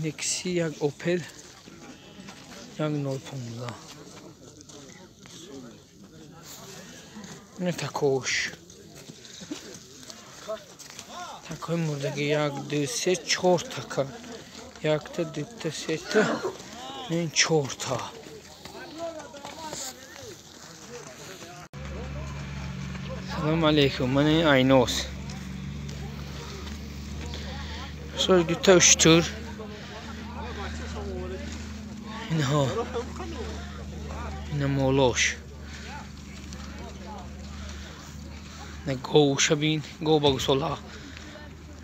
Некси як Опел 1.015. Не такош. Такои мурдаги 1 2 3 4 така. 1 2 3 4 та. Салом алейкум, ман Айнос. Сол дута уштур. Инҳо. Ина молош. На говша бин, гов ба гусола.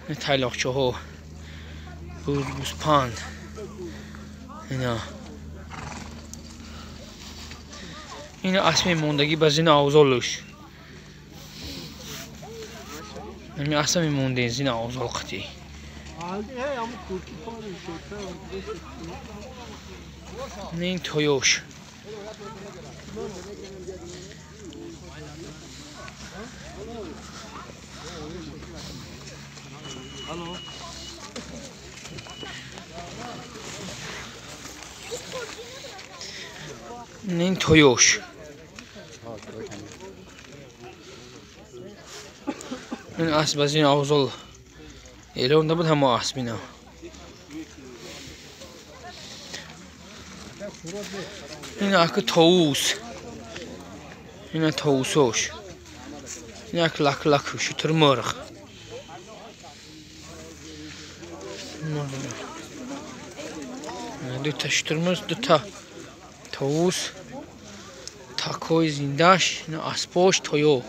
На тайлоқчаҳо. Буз гӯспанд. Ина. Ина асми мондагӣ ба зина авзолуш. Ами асми монде зина авзол қатӣ. Ин тоёш. Ин тоёш. Ин асп аз ин авзол элон набуд ҳамо асп ина. Ин аки товус. Ина товусош. Ин ак лак-лак шутурмурғ. Дута шутурмурғ, дута товус. Такои зиндаш, ина аспош тоё.